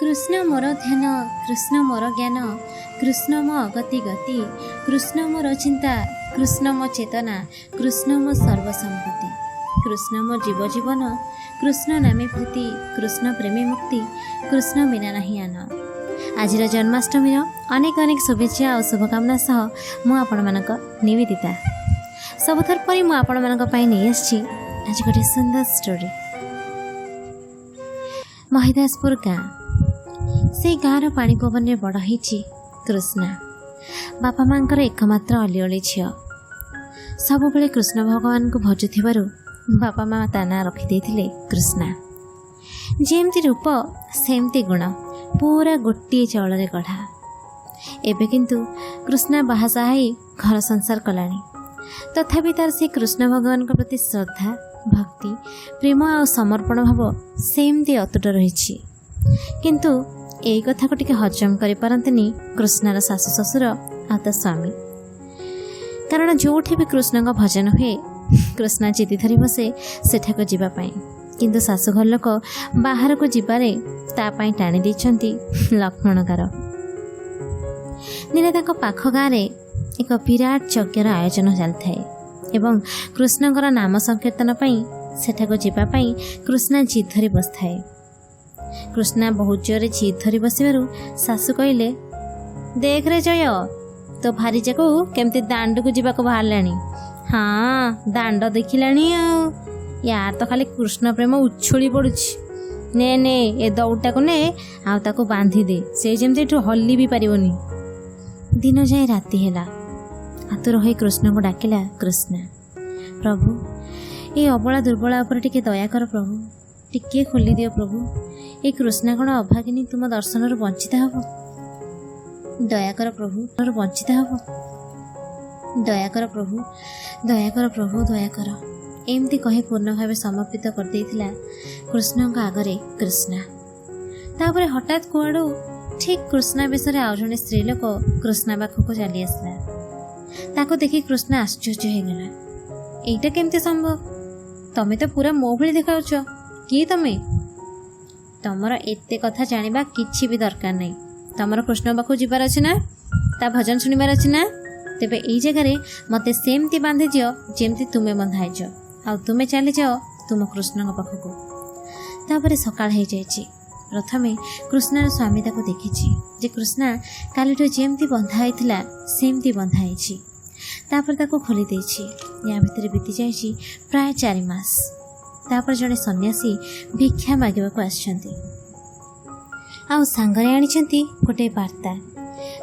କୃଷ୍ଣ ମୋର ଧ୍ୟାନ, କୃଷ୍ଣ ମୋର ଜ୍ଞାନ, କୃଷ୍ଣ ମୋ ଅଗତି ଗତି, କୃଷ୍ଣ ମୋର ଚିନ୍ତା, କୃଷ୍ଣ ମୋ ଚେତନା, କୃଷ୍ଣ ମୋ ସର୍ବସମ୍ପତ୍ତି, କୃଷ୍ଣ ମୋ ଜୀବ ଜୀବନ, କୃଷ୍ଣ ନାମେ ପ୍ରୀତି, କୃଷ୍ଣ ପ୍ରେମେ ମୁକ୍ତି, କୃଷ୍ଣ ବିନା ନାହିଁ ଆନ। ଆଜିର ଜନ୍ମାଷ୍ଟମୀର ଅନେକ ଅନେକ ଶୁଭେଚ୍ଛା ଆଉ ଶୁଭକାମନା ସହ ମୁଁ ଆପଣମାନଙ୍କ ନିବେଦିତା। ସବୁଥର ପରି ମୁଁ ଆପଣମାନଙ୍କ ପାଇଁ ନେଇ ଆସିଛି ଆଜି ଗୋଟେ ସୁନ୍ଦର ଷ୍ଟୋରି। ମହିଦାସପୁର ଗାଁ, ସେଇ ଗାଁର ପାଣି ପବନରେ ବଡ଼ ହେଇଛି କୃଷ୍ଣା। ବାପା ମାଆଙ୍କର ଏକମାତ୍ର ଅଲିଅଳି ଝିଅ। ସବୁବେଳେ କୃଷ୍ଣ ଭଗବାନଙ୍କୁ ଭଜୁଥିବାରୁ ବାପା ମା ତା ନାଁ ରଖିଦେଇଥିଲେ କୃଷ୍ଣା। ଯେମିତି ରୂପ ସେମିତି ଗୁଣ, ପୁରା ଗୋଟିଏ ଚାଉଳରେ ଗଢ଼ା। ଏବେ କିନ୍ତୁ କୃଷ୍ଣା ବାହାସାହା ହେଇ ଘର ସଂସାର କଲାଣି। ତଥାପି ତାର ସେ କୃଷ୍ଣ ଭଗବାନଙ୍କ ପ୍ରତି ଶ୍ରଦ୍ଧା, ଭକ୍ତି, ପ୍ରେମ ଆଉ ସମର୍ପଣ ଭାବ ସେମିତି ଅତୁଟ ରହିଛି। କିନ୍ତୁ ଏଇ କଥାକୁ ଟିକେ ହଜମ କରିପାରନ୍ତିନି କୃଷ୍ଣାର ଶାଶୁ ଶ୍ୱଶୁର ଆଉ ତା ସ୍ୱାମୀ। କାରଣ ଯେଉଁଠି ବି କୃଷ୍ଣଙ୍କ ଭଜନ ହୁଏ, କୃଷ୍ଣା ଜିଦି ଧରି ବସେ ସେଠାକୁ ଯିବା ପାଇଁ। କିନ୍ତୁ ଶାଶୁଘର ଲୋକ ବାହାରକୁ ଯିବାରେ ତା ପାଇଁ ଟାଣି ଦେଇଛନ୍ତି ଲକ୍ଷ୍ମଣ ଗାର। ଦିନେ ତାଙ୍କ ପାଖ ଗାଁରେ ଏକ ବିରାଟ ଯଜ୍ଞର ଆୟୋଜନ ଚାଲିଥାଏ ଏବଂ କୃଷ୍ଣଙ୍କର ନାମ ସଂକୀର୍ତ୍ତନ ପାଇଁ ସେଠାକୁ ଯିବା ପାଇଁ କୃଷ୍ଣା ଜିଦ୍ ଧରି ବସିଥାଏ। କୃଷ୍ଣା ବହୁତ ଜୋରରେ ଜିଦ୍ ଧରି ବସିବାରୁ ଶାଶୁ କହିଲେ, ଦେଖରେ ଜୟ, ତୋ ଭାରିଜାକୁ କେମିତି ଦାଣ୍ଡକୁ ଯିବାକୁ ବାହାରିଲାଣି। ହଁ, ଦାଣ୍ଡ ଦେଖିଲାଣି ଆଉ ୟାର ତ ଖାଲି କୃଷ୍ଣ ପ୍ରେମ ଉଛୁଳି ପଡ଼ୁଛି। ନେ ନେ, ଏ ଦଉଡ଼ଟାକୁ ନେ ଆଉ ତାକୁ ବାନ୍ଧି ଦେ, ସେ ଯେମିତି ଏଠୁ ହଲି ବି ପାରିବନି। ଦିନ ଯାଏ ରାତି ହେଲା। ଆତୁର ହୋଇ କୃଷ୍ଣଙ୍କୁ ଡାକିଲା କୃଷ୍ଣା, ପ୍ରଭୁ, ଏ ଅବଳା ଦୁର୍ବଳା ଉପରେ ଟିକେ ଦୟା କର ପ୍ରଭୁ, ଟିକିଏ ଖୋଲିଦିଅ ପ୍ରଭୁ। ଏ କୃଷ୍ଣା କ'ଣ ଅଭାଗିନୀ ତୁମ ଦର୍ଶନରୁ ବଞ୍ଚିତ ହେବ? ଦୟାକର ପ୍ରଭୁ, ବଞ୍ଚିତ ହେବ। ଦୟାକର ପ୍ରଭୁ, ଦୟାକର ପ୍ରଭୁ, ଦୟାକର। ଏମିତି କହି ପୂର୍ଣ୍ଣ ଭାବେ ସମର୍ପିତ କରିଦେଇଥିଲା କୃଷ୍ଣଙ୍କ ଆଗରେ କୃଷ୍ଣା। ତାପରେ ହଠାତ୍ କୁଆଡ଼ୁ ଠିକ୍ କୃଷ୍ଣା ବେଶରେ ଆଉ ଜଣେ ସ୍ତ୍ରୀ ଲୋକ କୃଷ୍ଣା ପାଖକୁ ଚାଲି ଆସିଲା। ତାକୁ ଦେଖି କୃଷ୍ଣା ଆଶ୍ଚର୍ଯ୍ୟ ହେଇଗଲା। ଏଇଟା କେମିତି ସମ୍ଭବ? ତମେ ତ ପୁରା ମୋ ଭଳି ଦେଖାଯାଉଛ, କିଏ ତମେ? ତମର ଏତେ କଥା ଜାଣିବା କିଛି ବି ଦରକାର ନାହିଁ। ତମର କୃଷ୍ଣ ପାଖକୁ ଯିବାର ଅଛି ନା, ତା ଭଜନ ଶୁଣିବାର ଅଛି ନା, ତେବେ ଏଇ ଜାଗାରେ ମୋତେ ସେମିତି ବାନ୍ଧିଦିଅ ଯେମିତି ତୁମେ ବନ୍ଧା ହେଇଛ, ଆଉ ତୁମେ ଚାଲିଯାଅ ତୁମ କୃଷ୍ଣଙ୍କ ପାଖକୁ। ତାପରେ ସକାଳ ହେଇଯାଇଛି। ପ୍ରଥମେ କୃଷ୍ଣାର ସ୍ୱାମୀ ତାକୁ ଦେଖିଛି ଯେ କୃଷ୍ଣା କାଲିଠୁ ଯେମିତି ବନ୍ଧା ହେଇଥିଲା ସେମିତି ବନ୍ଧା ହେଇଛି। ତାପରେ ତାକୁ ଖୋଲି ଦେଇଛି। ୟା ଭିତରେ ବିତି ଯାଇଛି ପ୍ରାୟ 4 ମାସ। ତାପରେ ଜଣେ ସନ୍ନ୍ୟାସୀ ଭିକ୍ଷା ମାଗିବାକୁ ଆସିଛନ୍ତି ଆଉ ସାଙ୍ଗରେ ଆଣିଛନ୍ତି ଗୋଟେ ବାର୍ତ୍ତା।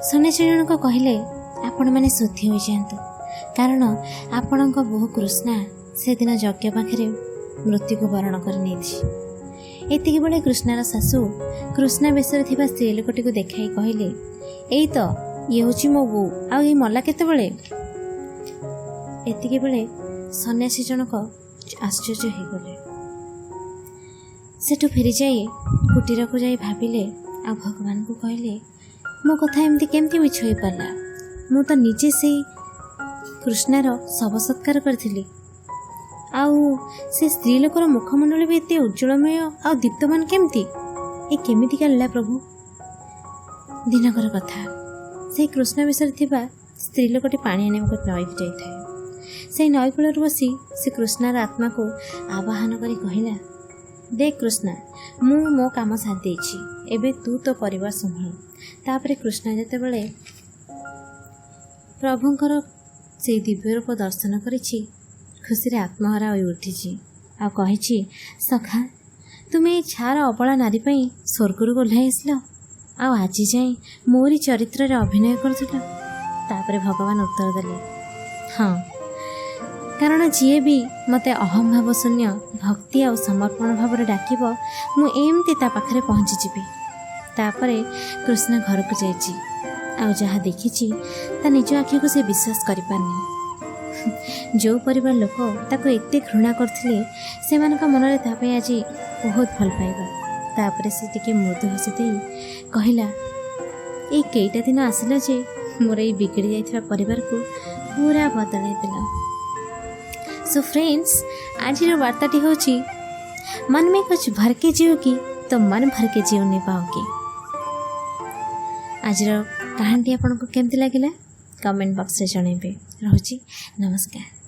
ସନ୍ନ୍ୟାସୀ ଜଣକ କହିଲେ, ଆପଣମାନେ ଶୁଦ୍ଧି ହୋଇଯାଆନ୍ତୁ, କାରଣ ଆପଣଙ୍କ ବୋହୂ କୃଷ୍ଣା ସେଦିନ ଯଜ୍ଞ ପାଖରେ ମୃତ୍ୟୁକୁ ବରଣ କରି ନେଇଛି। ଏତିକି ବେଳେ କୃଷ୍ଣାର ଶାଶୁ କୃଷ୍ଣା ବେଶରେ ଥିବା ସ୍ତ୍ରୀ ଲୋକଟିକୁ ଦେଖାଇ କହିଲେ, ଏଇ ତ, ଇଏ ହେଉଛି ମୋ ବୋଉ, ଆଉ ଏଇ ମଲା କେତେବେଳେ? ଏତିକି ବେଳେ ସନ୍ନ୍ୟାସୀ ଜଣକ ଆଶ୍ଚର୍ଯ୍ୟ ହେଇଗଲେ। ସେଠୁ ଫେରିଯାଇ କୁଟୀରକୁ ଯାଇ ଭାବିଲେ ଆଉ ଭଗବାନଙ୍କୁ କହିଲେ, ମୋ କଥା ଏମିତି କେମିତି ମିଛ ହୋଇପାରିଲା? ମୁଁ ତ ନିଜେ ସେଇ କୃଷ୍ଣାର ଶବ ସତ୍କାର କରିଥିଲି, ଆଉ ସେ ସ୍ତ୍ରୀ ଲୋକର ମୁଖମଣ୍ଡଳ ବି ଏତେ ଉଜ୍ଜଳମୟ ଆଉ ଦୀପ୍ତମାନ କେମିତି? ଏ କେମିତିକା ଲୀଳା ପ୍ରଭୁ? ଦିନକର କଥା, ସେଇ କୃଷ୍ଣ ବେଶରେ ଥିବା ସ୍ତ୍ରୀ ଲୋକଟି ପାଣି ଆଣିବାକୁ ନଈକୁ ଯାଇଥାଏ। ସେଇ ନଈ କୂଳରେ ବସି ସେ କୃଷ୍ଣାର ଆତ୍ମାକୁ ଆବାହନ କରି କହିଲା, ଦେଖ କୃଷ୍ଣା, ମୁଁ ମୋ କାମ ସାରି ଦେଇଛି, ଏବେ ତୁ ତୋ ପରିବାର ସମ୍ଭାଳ। ତାପରେ କୃଷ୍ଣା ଯେତେବେଳେ ପ୍ରଭୁଙ୍କର ସେଇ ଦିବ୍ୟ ରୂପ ଦର୍ଶନ କରିଛି, ଖୁସିରେ ଆତ୍ମହରା ହୋଇ ଉଠିଛି ଆଉ କହିଛି, ସଖା, ତୁମେ ଏଇ ଛାର ଅବଳା ନାରୀ ପାଇଁ ସ୍ୱର୍ଗରୁ ଓହ୍ଲାଇ ଆସିଲ ଆଉ ଆଜି ଯାଏଁ ମୋରି ଚରିତ୍ରରେ ଅଭିନୟ କରୁଥିଲ? ତାପରେ ଭଗବାନ ଉତ୍ତର ଦେଲେ, ହଁ, କାରଣ ଯିଏ ବି ମୋତେ ଅହମ୍ଭାବ ଶୂନ୍ୟ ଭକ୍ତି ଆଉ ସମର୍ପଣ ଭାବରେ ଡାକିବ, ମୁଁ ଏମିତି ତା ପାଖରେ ପହଞ୍ଚିଯିବି। ତାପରେ କୃଷ୍ଣ ଘରକୁ ଯାଇଛି ଆଉ ଯାହା ଦେଖିଛି ତା ନିଜ ଆଖିକୁ ସେ ବିଶ୍ୱାସ କରିପାରୁନି। ଯେଉଁ ପରିବାର ଲୋକ ତାକୁ ଏତେ ଘୃଣା କରୁଥିଲେ, ସେମାନଙ୍କ ମନରେ ତା ପାଇଁ ଆଜି ବହୁତ ଭଲ ପାଇବା। ତାପରେ ସେ ଟିକେ ମୃଦୁ ହସି ଦେଇ କହିଲା, ଏଇ କେଇଟା ଦିନ ଆସିଲା ଯେ ମୋର ଏଇ ବିଗିଡ଼ି ଯାଇଥିବା ପରିବାରକୁ ପୁରା ବଦଳାଇ ଦେଲ। ସୋ ଫ୍ରେଣ୍ଡସ୍, ଆଜିର ବାର୍ତ୍ତାଟି ହେଉଛି, मन में कुछ भर के जियोगी तो मन भर के जीवने पाओगे। ଆଜିର କାହାଣୀଟି ଆପଣଙ୍କୁ କେମିତି ଲାଗିଲା କମେଣ୍ଟ ବକ୍ସରେ ଜଣାଇବେ। ରହୁଛି, ନମସ୍କାର।